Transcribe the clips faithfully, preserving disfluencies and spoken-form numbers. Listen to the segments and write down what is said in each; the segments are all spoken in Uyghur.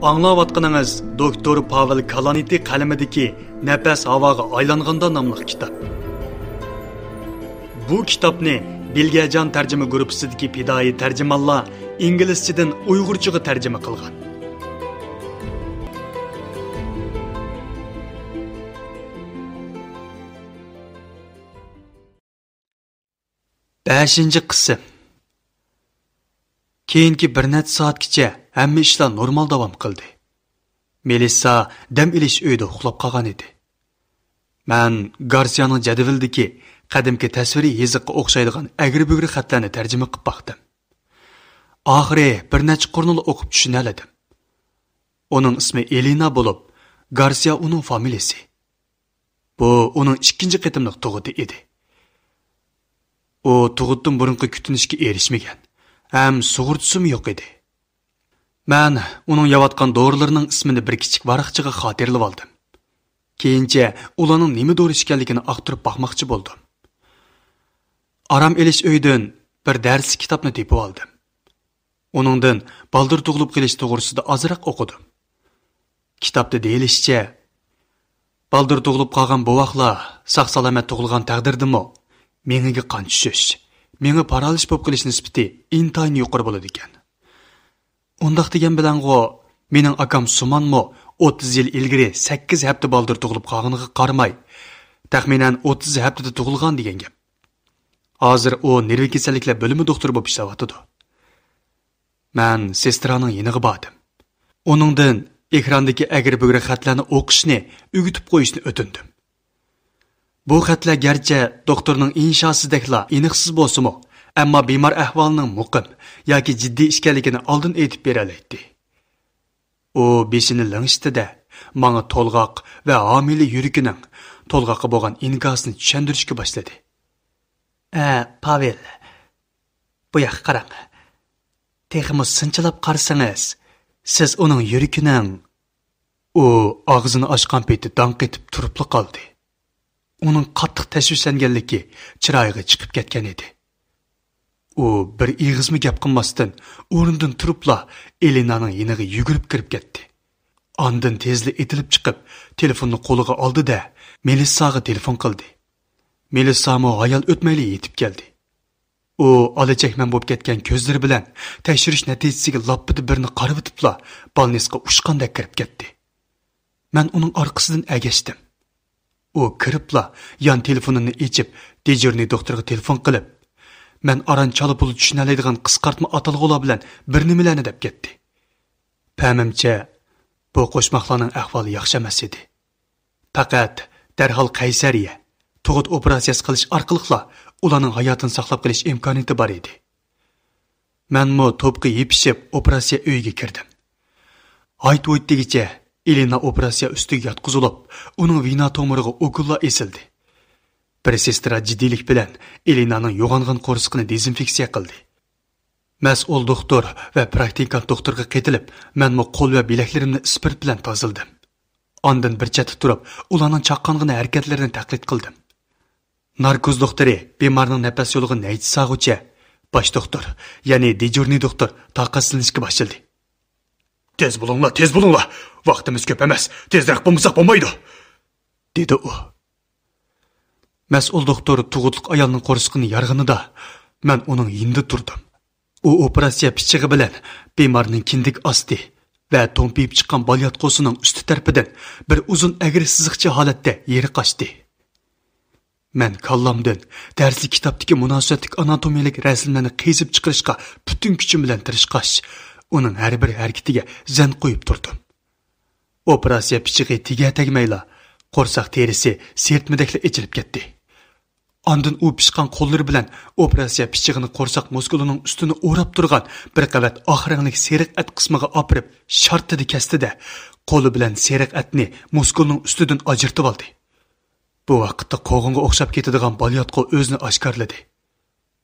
ئاڭلاۋاتقىنىڭىز دوكتور پاۋېل كالانىتى قەلىمىدىكى نەپەس ھاۋاغا ئايلانغاندا ناملىق كىتاب. بۇ كىتابنى بىلگەجان تەرجىمە گۇرۇپپىسىدىكى پىدائىي تەرجىمانلار ئىنگلىزچىدىن ئۇيغۇرچىغا تەرجىمە قىلغان. بەشىنچى قىسىم. كېيىنكى بىر نەچچە سائەتكىچە ھەممە ئىشلار نورمال داۋام قىلدى. مېلىسسا دەم ئېلىش ئۆيىدە ئۇخلاپ قالغان ئىدى. مەن گارسىيانىڭ جەدۋىلىدىكى قەدىمكى تەسۋىرىي يېزىققا ئوخشايدىغان ئەگرى-بۈگرى خەتلەرنى تەرجىمە قىلىپ باقتىم. ئاخىرى بىر نەچچە قۇرنىلا ئوقۇپ چۈشىنەلىدىم. ئۇنىڭ ئىسمى ئېلىنا بولۇپ، گارسىيا ئۇنىڭ فامىلىسى. بۇ ئۇنىڭ ئىككىنچى قېتىملىق تۇغۇتى ئىدى. ئۇ تۇغۇتتىن بۇرۇنقى كۈتۈنۈشكە ئېرىشمىگەن ھەم سۇغۇرتىسىمۇ يوق ئىدى. مەن ئۇنىڭ يەۋاتقان دورىلىرىنىڭ ئىسمىنى بىر كىچىك ۋاراقچىغا خاتىرىلىۋالدىم. كېيىنچە ئۇلارنىڭ نېمە دورا ئىكەنلىكىنى ئاختۇرۇپ باقماقچى بولدۇم. ئارام ئېلىش ئۆيىدىن بىر دەرسلىك كىتابنى تېپىۋالدىم. ئۇنىڭدىن بالدۇر تۇغۇلۇپ قېلىش توغرىسىدا ئازراق ئوقۇدۇم. كىتابتا دېيىلىشىچە، بالدۇر تۇغۇلۇپ قالغان بوۋاقلار ساق-سالامەت تۇغۇلغان تەقدىردىمۇ، مېڭىگە قان چۈشۈش، مېڭە پارالىچ بولۇپ قېلىش نىسبىتى ئىنتايىن يۇقىرى بولىدىكەن. ئۇنداق دېگەن بىلەنغۇ، مېنىڭ ئاكام سۇمانمۇ ئوتتۇز يىل ئىلگىرى سەككىز ھەپتە بالدۇر تۇغۇلۇپ قالغىنىغا قارىماي، تەخمىنەن ئوتتۇز ھەپتىدە تۇغۇلغان دېگەن گەپ. ھازىر ئۇ نېرۋا كېسەللىكلەر بۆلۈمى دوختۇرى بولۇپ ئىشلەۋاتىدۇ. مەن سېسترانىڭ يېنىغا باردىم. ئۇنىڭدىن ئېكراندىكى ئەگرى-بۈگرى خەتلەرنى ئوقۇشنى ئۆگىتىپ قويۇشنى ئۆتۈندۈم. بۇ خەتلەر گەرچە دوختۇرنىڭ ئىنشاسىدەكلا ئېنىقسىز بولسىمۇ، ئەمما بىمار ئەھۋالىنىڭ مۇقىم ياكى جىددىي ئىكەنلىكىنى ئالدىن ئېيتىپ بېرەلەيتتى. ئۇ بېشىنى لىڭشىتتى-دە، ماڭا تولغاق ۋە ھامىلە يۈرىكىنىڭ تولغاققا بولغان ئىنكاسىنى چۈشەندۈرۈشكە باشلىدى. ئە، پاۋېل، بۇ ياققا قاراڭ. تېخىمۇ سىنچىلاپ قارىسىڭىز، سىز ئۇنىڭ يۈرىكىنىڭ. ئۇ ئاغزىنى ئاچقان پېتى داڭ قېتىپ تۇرۇپلا قالدى. ئۇنىڭ قاتتىق تەشۋىشلەنگەنلىكى چىرايىغا چىقىپ كەتكەن ئىدى. ئۇ بىر ئېغىزمۇ گەپ قىلماستىن، ئورنىدىن تۇرۇپلا ئېلىنانىڭ يېنىغا يۈگۈرۈپ كىرىپ كەتتى. ئاندىن تېزلا ئېتىلىپ چىقىپ، تېلېفوننى قولىغا ئالدى-دە، مېلىسساغا تېلېفون قىلدى. مېلىسسامۇ ھايال ئۆتمەيلا يېتىپ كەلدى. ئۇ ئالا چەكمەن بولۇپ كەتكەن كۆزلىرى بىلەن تەكشۈرۈش نەتىجىسىگە لاپپىدە بىرنى قارىۋېتىپلا، بالنىسقا ئۇچقاندەك كىرىپ كەتتى. مەن ئۇنىڭ ئارقىسىدىن ئەگەشتىم. ئۇ كىرىپلا يان تېلېفونىنى ئېچىپ، دېجۇرنىي دوختۇرغا تېلېفون قىلىپ، مەن ئاران چالا-پۇلا چۈشىنەلەيدىغان قىسقارتما ئاتالغۇلار بىلەن بىر نېمىلەرنى دەپ كەتتى. پەمىمچە، بۇ قوشماقلارنىڭ ئەھۋالى ياخشى ئەمەس ئىدى. پەقەت دەرھال قەيسەرىيە، تۇغۇت ئوپېراتسىيەسى قىلىش ئارقىلىقلا ئۇلارنىڭ ھاياتىنى ساقلاپ قېلىش ئىمكانىيىتى بار ئىدى. مەنمۇ توپقا يېپىشىپ ئوپېراتسىيە ئۆيىگە كىردىم. ھايت-ھۇيت دېگۈچە ئېلىنا ئوپېراتسىيە ئۈستىگە ياتقۇزۇلۇپ، ئۇنىڭ ۋېنا تومۇرىغا ئوكۇللار ئېسىلدى. بىر سېسترا جىددىيلىك بىلەن ئېلىنانىڭ يوغانغان قورسىقىنى دېزىنفېكسىيە قىلدى. مەسئۇل دوختۇر ۋە پراكتىكانت دوختۇرغا قېتىلىپ، مەنمۇ قول ۋە بىلەكلىرىمنى ئىسپىرت بىلەن تازىلىدىم. ئاندىن بىر چەتتە تۇرۇپ، ئۇلارنىڭ چاققانغىنا ھەرىكەتلىرىنى تەقلىد قىلدىم. ناركوز دوختۇرى بىمارنىڭ نەپەس يولىغا نەيچە ساغۇچە، باش دوختۇر، يەنى دېجۇرنىي دوختۇر تاقەتسىزلىنىشكە باشلىدى. «تېز بولۇڭلار، تېز بولۇڭلار! ۋاقتىمىز كۆپ ئەمەس، تېزرەك بولمىساق بولمايدۇ!» دېدى ئۇ. مەسئۇل دوختۇر تۇغۇتلۇق ئايالنىڭ قورسىقىنى يارغىنىدا، مەن ئۇنىڭ يېنىدا تۇردۇم. ئۇ ئوپېراتسىيە پىچىقى بىلەن بىمارنىڭ كىندىك ئاستى ۋە تومپىيىپ چىققان بالىياتقۇسىنىڭ ئۈستى تەرىپىدىن بىر ئۇزۇن ئەگرى سىزىقچە ھالەتتە يېرىق ئاچتى. مەن كاللامدىن دەرسلىك كىتابتىكى مۇناسىۋەتلىك ئاناتومىيەلىك رەسىملەرنى قېزىپ چىقىرىشقا پۈتۈن كۈچۈم بىلەن تىرىشقاچ، ئۇنىڭ ھەر بىر ھەرىكىتىگە زەن قويۇپ تۇردۇم. ئوپېراتسىيە پىچىقى تېگە تەگمەيلا، قورساق تېرىسى سىرتمىدەكلا ئېچىلىپ كەتتى. ئاندىن ئۇ پىچقان قوللىرى بىلەن ئوپېراتسىيە پىچىقىنى قورساق مۇسكۇلىنىڭ ئۈستىنى ئوراپ تۇرغان بىر قەۋەت ئاق رەڭلىك سېرىق ئەت قىسمىغا ئاپىرىپ، شارتتىدە كەستى-دە، قولى بىلەن سېرىق ئەتنى مۇسكۇلنىڭ ئۈستىدىن ئاجرىتىۋالدى. بۇ ۋاقىتتا قوغۇنغا ئوخشاپ كېتىدىغان بالىياتقۇ ئۆزىنى ئاشكارىلىدى.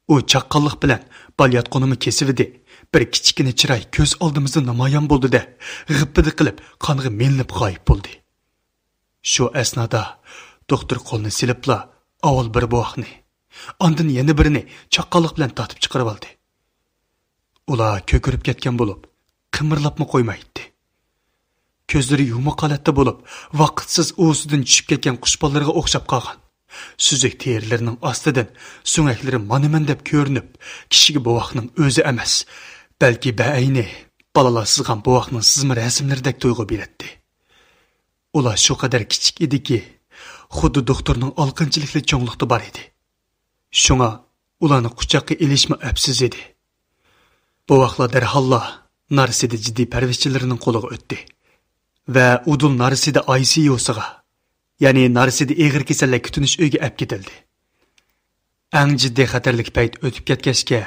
ئۇ چاققانلىق بىلەن بالىياتقۇنىمۇ كېسىۋىدى. بىر كىچىككىنە چىراي كۆز ئالدىمىزدا نامايان بولدى-دە، غىپپىدە قىلىپ قانغا مىلىنىپ غايىب بولدى. شۇ ئەسنادا دوختۇر قولىنى سېلىپلا ئاۋۋال بىر بوۋاقنى، ئاندىن يەنە بىرىنى چاققانلىق بىلەن تارتىپ چىقىرىۋالدى. ئۇلار كۆكىرىپ كەتكەن بولۇپ، قىمىرلاپمۇ قويمايتتى. كۆزلىرى يۇمۇق ھالەتتە بولۇپ، ۋاقىتسىز ئۇۋىسىدىن چۈشۈپ كەتكەن قۇش بالىلىرىغا ئوخشاپ قالغان. سۈزۈك تېرىلىرىنىڭ ئاستىدىن سۆڭەكلىرى مانىمەن دەپ كۆرۈنۈپ، كىشىگە بوۋاقنىڭ ئۆزى ئەمەس، بەلكى بەئەينى بالىلار سىزغان بوۋاقنىڭ سىزما رەسىملىرىدەك تۇيغۇ بېرەتتى. ئۇلار شۇ قەدەر كىچىك ئىدىكى، خۇددى دوختۇرنىڭ ئالىقىنچىلىكلا چوڭلۇقتا بار ئىدى. شۇڭا ئۇلارنى قۇچاققا ئېلىشمۇ ئەپسىز ئىدى. بوۋاقلار دەرھاللا نارسىدە جىددىي پەرۋىشچىلىرىنىڭ قولىغا ئۆتتى ۋە ئۇدۇل نارسىدە ئايسىيۇسىغا، يەنى نارسىدە ئېغىر كېسەللەر كۈتۈنۈش ئۆيىگە ئەپ كېتىلدى. ئەڭ جىددىي خەتەرلىك پەيت ئۆتۈپ كەتكەچكە،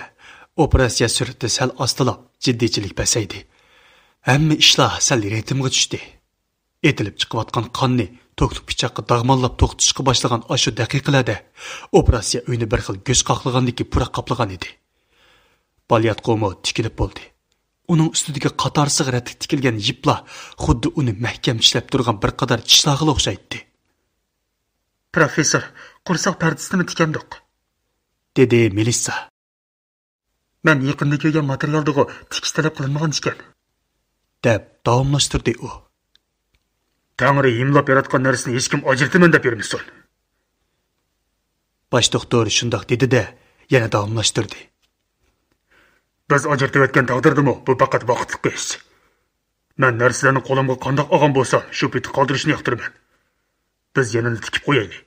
ئوپېراتسىيە سۈرئىتى سەل ئاستىلاپ، جىددىيچىلىك پەسەيدى. ھەممە ئىشلار سەل رىتىمغا چۈشتى. ئېتىلىپ چىقىۋاتقان قاننى توكلۇق پىچاققا داغماللاپ توختىتىشقا باشلىغان ئاشۇ دەقىقىلەردە ئوپېراتسىيە ئۆيىنى بىر خىل گۆش قاقلىغاندىكى پۇراق قاپلىغان ئىدى. بالىياتقۇمۇ تىكىلىپ بولدى. ئۇنىڭ ئۈستىدىكى قاتارسىغا رەتلىك تىكىلگەن يىپلار خۇددى ئۇنى مەھكەم چىشلەپ تۇرغان بىر قاتار چىشلارغىلا ئوخشايتتى. پروفېسسور، قورساق پەردىسىنىمۇ تىكەمدۇق؟ دېدى مېلىسسا. مەن يېقىندا كۆرگەن ماتېرىيالدىغۇ تىكىش تەلەپ قىلىنمىغان ئىكەن. دەپ داۋاملاشتۇردى ئۇ. تەڭرى ھىملاپ ياراتقان نەرسىنى ھېچكىم ئاجرىتىمەن دەپ يۈرمىسۇن. باش دوختۇر شۇنداق دېدى-دە، يەنە داۋاملاشتۇردى. بىز ئاجرىتىۋەتكەن تەقدىردىمۇ بۇ پەقەت ۋاقىتلىق ئىش. مەن نەرسىلەرنى قولۇمغا قانداق ئالغان بولسام، شۇ پېتى قالدۇرۇشنى ياقتۇرىمەن. بىز يەنىلا تىكىپ قويايلى.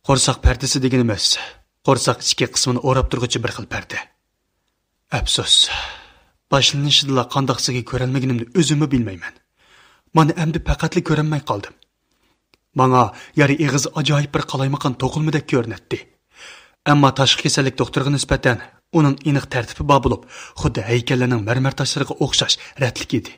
قورساق پەردىسى دېگىنىمىز قورساق ئىچكى قىسمىنى ئوراپ تۇرغۇچە بىر خىل پەردە. ئەپسۇس، باشلىنىشىدىلا قانداقسىگە كۆرەلمىگىنىمنى ئۆزۈممۇ بىلمەيمەن. مانا ئەمدى پەقەتلا كۆرەلمەي قالدىم. ماڭا يار ئېغىزى ئاجايىپ بىر قالايمىقان توقۇلمىدەك كۆرۈنەتتى. ئەمما تاشقى كېسەللىك دوختۇرىغا نىسبەتەن ئۇنىڭ ئېنىق تەرتىپى بار بولۇپ، خۇددى ھەيكەللەرنىڭ مەرمەر تاشلىرىغا ئوخشاش رەتلىك ئىدى.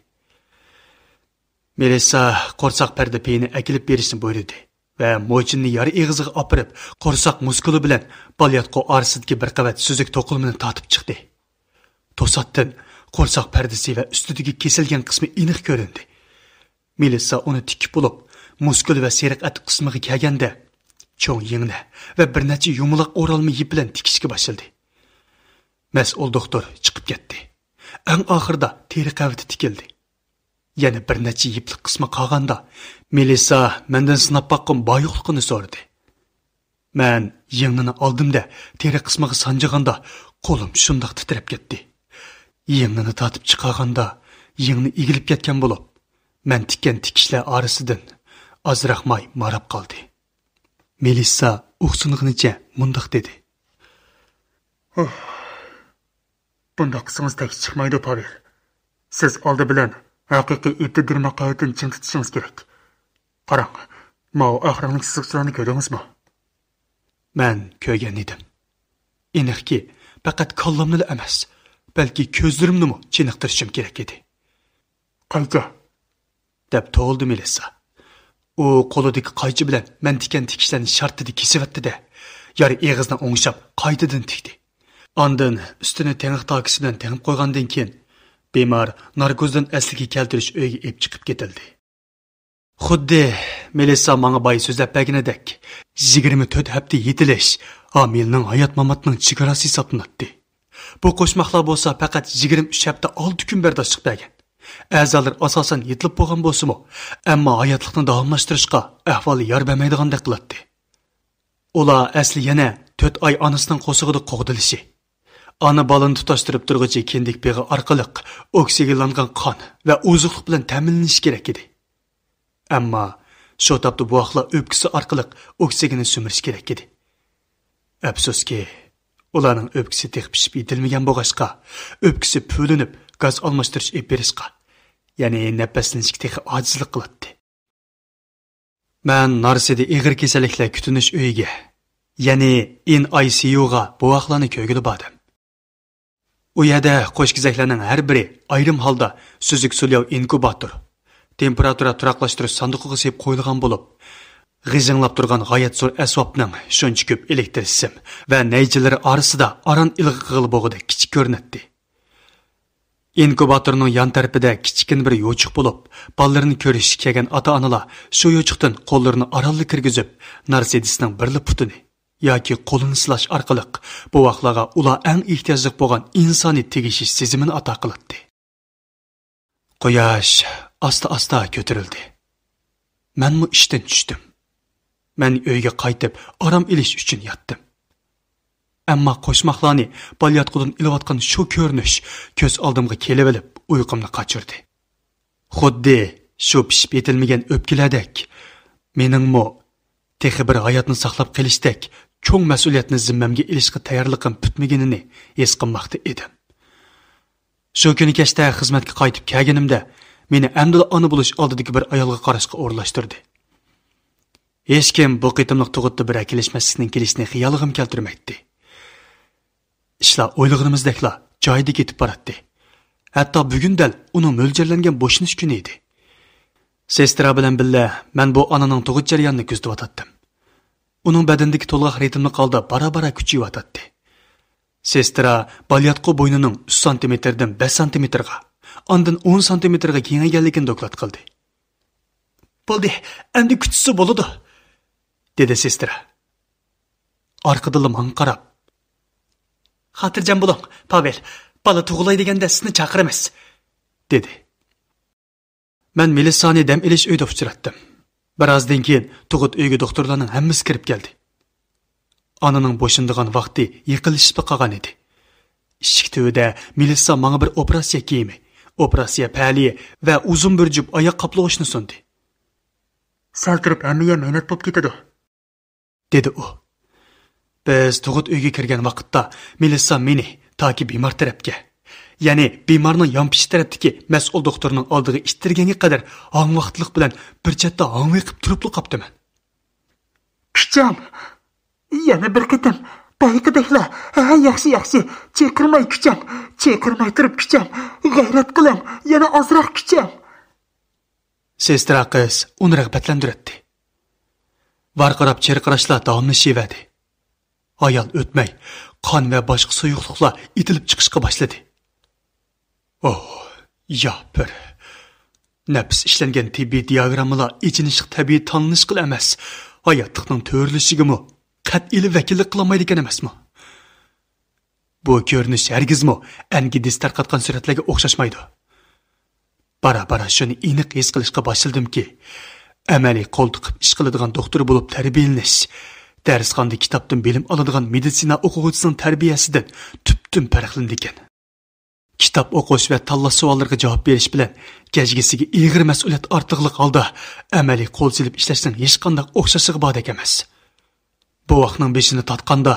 مېلىسسا قورساق پەردە پېيىنى ئەكېلىپ بېرىشنى بۇيرۇدى ۋە موچىننى يار ئېغىزىغا ئاپىرىپ، قورساق مۇسكۇلى بىلەن بالىياتقۇ ئارىسىدىكى بىر قەۋەت سۈزۈك توقۇلمىنى تارتىپ چىقتى. توساتتىن قورساق پەردىسى ۋە ئۈستىدىكى كېسىلگەن قىسمى ئېنىق كۆرۈندى. مېلىسسا ئۇنى تىكىپ بولۇپ، مۇسكۇل ۋە سېرىق ئەت قىسمىغا كەلگەندە، چوڭ يىڭنە ۋە بىر نەچچە يۇمىلاق ئورالما يىپ بىلەن تىكىشكە باشلىدى. مەسئۇل دوختۇر چىقىپ كەتتى. ئەڭ ئاخىرىدا تېرە قەۋىتى تىكىلدى. يەنە بىر نەچچە يىپلىق قىسمى قالغاندا، مېلىسسا مەندىن سىناپ باققۇم بار-يوقلۇقىنى سورىدى. مەن يىڭنىنى ئالدىم-دە، تېرە قىسمىغا سانجىغاندا، قولۇم شۇنداق تىترەپ كەتتى. يىڭنىنى تارتىپ چىقارغاندا، يىڭنە ئېگىلىپ كەتكەن بولۇپ، مەن تىككەن تىكىشلەر ئارىسىدىن ئازراق ماي ماراپ قالدى. مېلىسسا ئۇھسىنغىنىچە مۇنداق دېدى. بۇنداق قىلسىڭىز تەكشى چىقمايدۇ، پاۋېل. سىز ئالدى بىلەن ھەقىقىي ئېپىدېرما قەۋىتىنى چىڭ تۇتۇشىڭىز كېرەك. قاراڭ، ماۋۇ ئاق رەڭلىك سىزىقچىلارنى كۆردىڭىزمۇ؟ مەن كۆرگەن ئىدىم. ئېنىقكى، پەقەت كاللامنىلا ئەمەس، بەلكى كۆزلىرىمنىمۇ چېنىقتۇرۇشۇم كېرەك ئىدى. قايچا؟ دەپ توۋلىدى مېلىسسا. ئۇ قولىدىكى قايچا بىلەن مەن تىككەن تىكىشلەرنى شارتتىدە كېسىۋەتتى-دە، يارا ئېغىزنى ئوڭشاپ قايتىدىن تىكتى. ئاندىن ئۈستىنى تېڭىق تاكىسى بىلەن تېڭىپ قويغاندىن كېيىن، بىمار ناركوزدىن ئەسلىگە كەلتۈرۈش ئۆيىگە ئېلىپ چىقىپ كېتىلدى. خۇددى مېلىسسا ماڭا بايا سۆزلەپ بەرگىنىدەك، يىگىرمە تۆت ھەپتە يېتىلىش ھامىلىنىڭ ھايات-ماماتنىڭ چېگراسى ھېسابلىناتتى. بۇ قوشماقلار بولسا پەقەت يىگىرمە ئۈچ ھەپتە ئالتە كۈن بەرداشلىق بەرگەن. ئەزالىرى ئاساسەن يېتىلىپ بولغان بولسىمۇ، ئەمما ھاياتلىقنى داۋاملاشتۇرۇشقا ئەھۋالى يار بەرمەيدىغاندەك قىلاتتى. ئۇلار ئەسلى يەنە تۆت ئاي ئانىسىنىڭ قورسىقىدا قوغدىلىشى، ئانا بالىنى تۇتاشتۇرۇپ تۇرغۇچى كىندىك بېغى ئارقىلىق ئوكسىگېنلانغان قان ۋە ئوزۇقلۇق بىلەن تەمىنلىنىشى كېرەك ئىدى. ئەمما شۇ تاپتا بوۋاقلار ئۆپكىسى ئارقىلىق ئوكسىگېننى سۈمۈرۈشى كېرەك ئىدى. ئەپسۇسكى، ئۇلارنىڭ ئۆپكىسى تېخى پىشىپ يېتىلمىگەن بولغاچقا، ئۆپكىسى پۈۋلىنىپ، گاز ئالماشتۇرۇش ئېلىپ بېرىشقا، يەنى نەپەسلىنىشكە تېخى ئاجىزلىق قىلاتتى. مەن نارسىدە ئېغىر كېسەللىكلەر كۈتۈنۈش ئۆيىگە، يەنى ئېن ئاي سىيۇغا بوۋاقلارنى كۆرگىلى باردىم. ئۇ يەردە قوشكېزەكلەرنىڭ ھەر بىرى ئايرىم ھالدا سۈزۈك سولياۋ ئىنكۇباتور، تېمپېراتۇرا تۇراقلاشتۇرۇش ساندۇقىغا سېلىپ قويۇلغان بولۇپ، غىژىڭلاپ تۇرغان غايەت زور ئەسۋابنىڭ شۇنچە كۆپ ئېلېكتىر سىم ۋە نەيچىلىرى ئارىسىدا ئاران ئىلغىغىلى بولغۇدەك كىچىك كۆرۈنەتتى. ئىنكۇباتورنىڭ يان تەرىپىدە كىچىككىنە بىر يوچۇق بولۇپ، بالىلىرىنى كۆرۈشكە كەلگەن ئاتا-ئانىلار شۇ يوچۇقتىن قوللىرىنى ئارانلا كىرگۈزۈپ، نارسىدىسىنىڭ بىرلا پۇتىنى ياكى قولىنى سىلاش ئارقىلىق بوۋاقلارغا ئۇلار ئەڭ ئېھتىياجلىق بولغان ئىنسانىي تېگىشىش سېزىمىنى ئاتا قىلاتتى. قۇياش ئاستا-ئاستا كۆتۈرۈلدى. مەنمۇ ئىشتىن چۈشتۈم. مەن ئۆيگە قايتىپ، ئارام ئېلىش ئۈچۈن ياتتىم. ئەمما قوشماقلارنى بالىياتقۇدىن ئېلىۋاتقان شۇ كۆرۈنۈش كۆز ئالدىمغا كېلىۋېلىپ، ئۇيقۇمنى قاچۇردى. خۇددى شۇ پىشىپ يېتىلمىگەن ئۆپكىلەردەك، مېنىڭمۇ تېخى بىر ھاياتنى ساقلاپ قېلىشتەك چوڭ مەسئۇلىيەتنى زىممەمگە ئېلىشقا تەييارلىقىم پۈتمىگىنىنى ھېس قىلماقتا ئىدىم. شۇ كۈنى كەچتە خىزمەتكە قايتىپ كەلگىنىمدە، مېنى ئەمدىلا ئانا بولۇش ئالدىدىكى بىر ئايالغا قاراشقا ئورۇنلاشتۇردى. ھېچكىم بۇ قېتىملىق تۇغۇتتا بىر ئەكېلىشمەسلىكنىڭ كېلىشىنى خىيالىغىمۇ كەلتۈرمەيتتى. ئىشلار ئويلىغىنىمىزدەكلا جايىدا كېتىپ باراتتى. ھەتتا بۈگۈن دەل ئۇنىڭ مۆلچەرلەنگەن بوشىنىش كۈنى ئىدى. سېسترا بىلەن بىللە مەن بۇ ئانىنىڭ تۇغۇت جەريانىنى كۆزىتىۋاتاتتىم. ئۇنىڭ بەدىنىدىكى تولغاق رىتىملىق ھالدا بارا-بارا كۈچىيىۋاتاتتى. سېسترا بالىياتقۇ بوينىنىڭ ئۈچ سانتىمېتىردىن بەش سانتىمېتىرغا، ئاندىن ئون سانتىمېتىرغا كېڭەيگەنلىكىنى دوكلات قىلدى. «بولدى، ئەمدى كۈتسە بولىدۇ»، دېدى سېسترا. ئارقىدىنلا ماڭا قاراپ، «خاتىرجەم بولۇڭ، پاۋېل، بالا تۇغۇلاي دېگەندە سىزنى چاقىرىمىز»، دېدى. مەن مېلىسسانى دەم ئېلىش ئۆيىدە ئۇچراتتىم. بىر ئازدىن كېيىن تۇغۇت ئۆيىگە دوختۇرلارنىڭ ھەممىسى كىرىپ كەلدى. ئانىنىڭ بوشىنىدىغان ۋاقتى يېقىنلىشىپلا قالغان ئىدى. ئىشىك تۈۋىدە مېلىسسا ماڭا بىر ئوپېراتسىيە كىيىمى، ئوپېراتسىيە پەلىيى ۋە ئۇزۇن بىر جۈپ ئاياق قاپلىغۇچنى سۇندى. «سەل تۇرۇپ ھەممە يەر مەينەت بولۇپ كېتىدۇ»، دېدى ئۇ. بىز تۇغۇت ئۆيگە كىرگەن ۋاقىتتا مېلىسسا مېنى تاكى بىمار تەرەپكە، يەنى بىمارنىڭ يانپېشى تەرەپتىكى مەسئۇل دوختۇرنىڭ ئالدىغا ئىتتەرگەنگە قەدەر ھاڭۋاقتىلىق بىلەن بىر چەتتە ھاڭۋېقىپ تۇرۇپلا قاپتىمەن. «كۈچەم! يەنە بىر قېتىم بايىقىدەكلا. ھە، ياخشى، ياخشى. چىقىرماي، كۈچەم! چىقىرماي تۇرۇپ، كۈچەم! غەيرەت قىلىڭ، يەنە ئازراق، كۈچەم!» سېسترا قىز ئۇنى رىغبەتلەندۈرەتتى. ۋارقىراپ چىرقىراشلار داۋاملىشىۋەردى. ھايال ئۆتمەي، قان ۋە باشقا سۇيۇقلۇقلار ئېتىلىپ چىقىشقا باشلىدى. ئوھ، يا بىر. نەپىس ئىشلەنگەن تېببىي دىياگراممىلار ئېچىنىشلىق تەبىئىي تانلىنىشقىلا ئەمەس، ھاياتلىقنىڭ تۆرىلىشىگىمۇ قەتئىيلا ۋەكىللىك قىلالمايدىكەن ئەمەسمۇ؟ بۇ كۆرۈنۈش ھەرگىزمۇ ئەنگىدىس تارقاتقان سۈرەتلەرگە ئوخشاشمايدۇ. بارا-بارا شۇنى ئېنىق ھېس قىلىشقا باشلىدىمكى، ئەمەلىي قول تىقىپ ئىش قىلىدىغان دوختۇر بولۇپ تەربىيەلىنىش، دەرسخانىدا كىتابتىن بىلىم ئالىدىغان مېدىتسىنا ئوقۇغۇچىسىنىڭ تەربىيەسىدىن تۈپتىن پەرقلىنىدىكەن. كىتاب ئوقۇش ۋە تاللاش سوئاللىرىغا جاۋاب بېرىش بىلەن گەجگىسىگە ئېغىر مەسئۇلىيەت ئارتىقلىق ھالدا ئەمەلىي قول سېلىپ ئىشلەشنىڭ ھېچقانداق ئوخشاشلىقى باردەك ئەمەس. بوۋاقنىڭ بېشىنى تارتقاندا،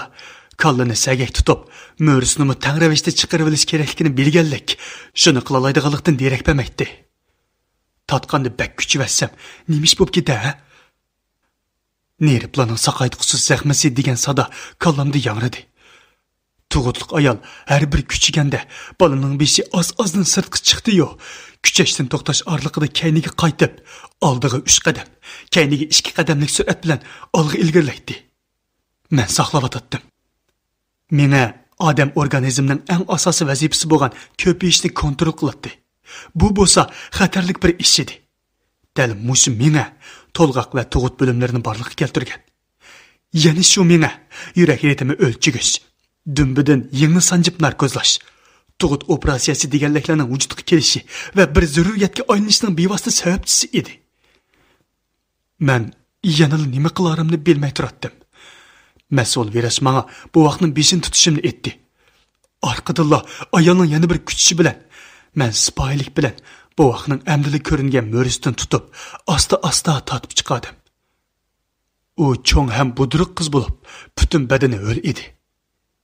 كاللىنى سەگەك تۇتۇپ، مۈرىسىنىمۇ تەڭ رەۋىشتە چىقىرىۋېلىش كېرەكلىكىنى بىلگەنلىك، شۇنى قىلالايدىغانلىقتىن دېرەك بەرمەيتتى. تارتقاندا بەك كۈچىۋەتسەم، نېمە ئىش بولۇپ كېتە، ھە؟ نېرىپلارنىڭ ساقايتقۇسىز زەخمىسى دېگەن سادا كاللامدا ياڭرىدى. تۇغۇتلۇق ئايال ھەر بىر كۈچىگەندە، بالىنىڭ بېشى ئاز-ئازدىن سىرتقا چىقتى-يۇ، كۈچەشتىن توختاش ئارىلىقىدا كەينىگە قايتىپ، ئالدىغا ئۈچ قەدەم، كەينىگە ئىككى قەدەملىك سۈرئەت بىلەن ئالغا ئىلگىرىلەيتتى. مەن ساقلاۋاتاتتىم. مېڭە ئادەم ئورگانىزمنىڭ ئەڭ ئاساسىي ۋەزىپىسى بولغان كۆپىيىشنى كونترول قىلاتتى. بۇ بولسا خەتەرلىك بىر ئىش ئىدى. دەل مۇشۇ مېڭە تولغاق ۋە تۇغۇت بۆلۈملىرىنى بارلىققا كەلتۈرگەن. يەنە شۇ مېڭە يۈرەك رىتىمى ئۆلچىگۈچ، دۈمبىدىن يىڭنە سانجىپ ناركوزلاش، تۇغۇت ئوپېراتسىيەسى دېگەنلىكلەرنىڭ ۋۇجۇدقا كېلىشى ۋە بىر زۆرۈرىيەتكە ئايلىنىشىنىڭ بىۋاسىتە سەۋەبچىسى ئىدى. مەن يەنىلا نېمە قىلارىمنى بىلمەي تۇراتتىم. مەسئۇل ۋىراچ ماڭا بوۋاقنىڭ بېشىنى تۇتۇشۇمنى ئېيتتى. ئارقىدىنلا ئايالنىڭ يەنە بىر كۈچىشى بىلەن مەن سىپايىلىك بىلەن بوۋاقنىڭ ئەمدىلا كۆرۈنگەن مۈرىسىدىن تۇتۇپ، ئاستا-ئاستا تارتىپ چىقاردىم. ئۇ چوڭ ھەم بۇدرۇق قىز بولۇپ، پۈتۈن بەدىنى ھۆل ئىدى.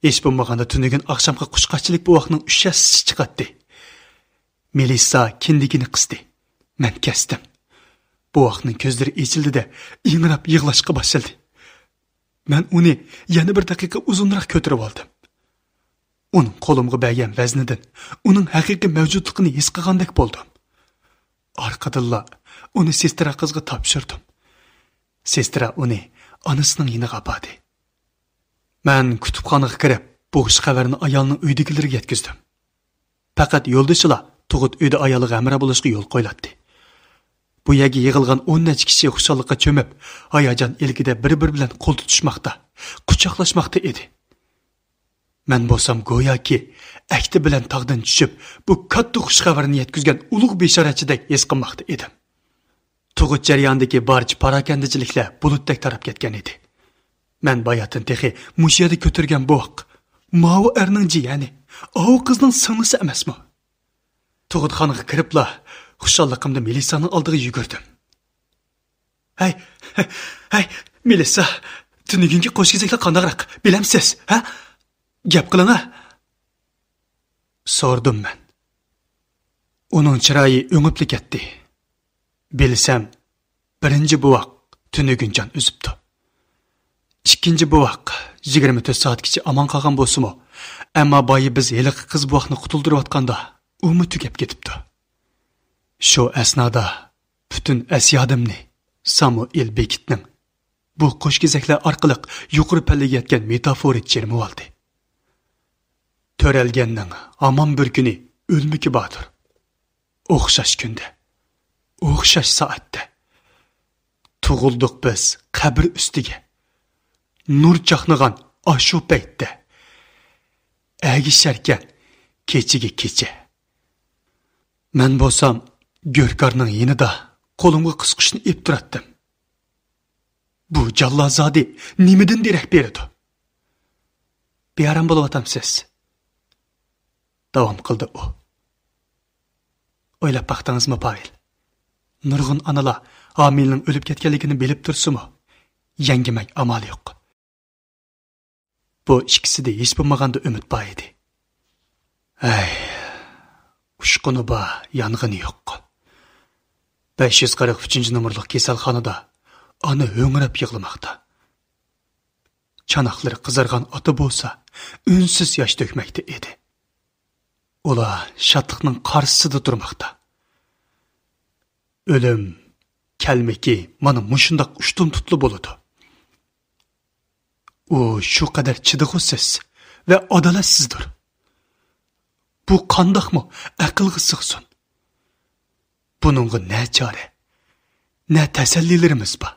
ھېچ بولمىغاندا تۈنۈگۈن ئاخشامقى قۇشقاچىلىك بوۋاقنىڭ ئۈچ ھەسسىسى چىقاتتى. مېلىسسا كىندىكىنى قىستى. مەن كەستىم. بوۋاقنىڭ كۆزلىرى ئېچىلدى-دە، ئىڭراپ يىغلاشقا باشلىدى. مەن ئۇنى يەنە بىر دەقىقە ئۇزۇنراق كۆتۈرۈۋالدىم. ئۇنىڭ قولۇمغا بەرگەن ۋەزنىدىن ئۇنىڭ ھەقىقىي مەۋجۇتلۇقىنى ھېس قىلغاندەك بولدۇم. ئارقىدىنلا ئۇنى سېسترا قىزغا تاپشۇردۇم. سېسترا ئۇنى ئانىسىنىڭ يېنىغا ئاپاردى. مەن كۇتۇپخانىغا كىرىپ، بۇ خۇش خەۋەرنى ئايالنىڭ ئۆيدىكىلىرىگە يەتكۈزدۈم. پەقەت يولدىشىلا تۇغۇت ئۆيدە ئايالىغا ھەمراھ بولۇشقا يول قويۇلاتتى. بۇ يەرگە يىغىلغان ئون نەچچە كىشى خۇشاللىققا چۆمۈپ، ھاياجان ئىلكىدە بىر-بىرى بىلەن قول تۇتۇشماقتا، قۇچاقلاشماقتا ئىدى. مەن بولسام گوياكى ئەكتە بىلەن تاغدىن چۈشۈپ، بۇ كاتتا خۇش خەۋەرنى يەتكۈزگەن ئۇلۇغ بېشارەتچىدەك ھېس قىلماقتا ئىدىم. تۇغۇت جەريانىدىكى بارچە پاراكەندىچىلىكلەر بۇلۇتتەك تاراپ كەتكەن ئىدى. مەن باياتىن تېخى مۇشۇ يەردە كۆتۈرگەن بوۋاق، ماۋۇ ئەرنىڭ جىيەنى، ئاۋۇ قىزنىڭ سىڭلىسى ئەمەسمۇ؟ تۇغۇتخانىغا كىرىپلا، خۇشاللىقىمدا مېلىسانىڭ ئالدىغا يۈگۈردۈم. ھەي، ھەي، مېلىسا، تۈنۈگۈنكى قوشكېزەكلەر قانداقراق، بىلەمسىز، ھە؟ گەپ قىلىڭا، سورىدىم مەن. ئۇنىڭ چىرايى ئۆڭۈپلا كەتتى. بىلسەم، بىرىنچى بوۋاق تۈنۈگۈن جان ئۈزۈپتۇ. ئىككىنچى بوۋاق يىگىرمە تۆت سائەتكىچە ئامان قالغان بولسىمۇ، ئەمما بايا بىز ھېلىقى قىز بوۋاقنى قۇتۇلدۇرۇۋاتقاندا، ئۇمۇ تۈگەپ كېتىپتۇ. شۇ ئەسنادا پۈتۈن ئەس-يادىمنى سامۇئېل بېكىتنىڭ بۇ قوشكېزەكلەر ئارقىلىق يۇقىرى پەللىگە يەتكەن مېتافورى چىرمىۋالدى. تۆرەلگەننىڭ ھامان بىر كۈنى ئۆلمىكى باردۇر. ئوخشاش كۈندە، ئوخشاش سائەتتە. تۇغۇلدۇق بىز قەبرە ئۈستىگە. نۇر چاقنىغان ئاشۇ پەيتتە، ئەگىشەركەن كېچىگە كېچە. مەن بولسام گۆركارنىڭ يېنىدا قولۇمغا قىسقۇچنى ئېلىپ تۇراتتىم. بۇ جاللازادە نېمىدىن دېرەك بېرىدۇ؟ بىئارام بولۇۋاتامسىز؟ داۋام قىلدى ئۇ. ئويلاپ باقتىڭىزمۇ، پاۋېل؟ نۇرغۇن ئانىلار ھامىلىنىڭ ئۆلۈپ كەتكەنلىكىنى بىلىپ تۇرسىمۇ، يەڭگىمەك ئامالى يوق. بۇ ئىككىسىدە ھېچ بولمىغاندا ئۈمىد بار ئىدى. ھەي، ئۇچقۇنى بار، يانغىنى يوق. بەش يۈز قىرىق ئۈچىنچى نومۇرلۇق كېسەلخانىدا ئانا ھۆڭرەپ يىغلىماقتا. چاناقلىرى قىزارغان ئاتا بولسا، ئۈنسىز ياش تۆكمەكتە ئىدى. ئۇلار شادلىقنىڭ قارشىسىدا تۇرماقتا. ئۆلۈم كەلمىكى مانا مۇشۇنداق ئۇشتۇمتۇتلا بولىدۇ. ئۇ شۇ قەدەر چىدىغۇسىز ۋە ئادالەتسىزدۇر. بۇ قانداقمۇ ئەقىلگە سىغسۇن؟ بۇنىڭغا نە چارە، نە تەسەللىلىرىمىز بار.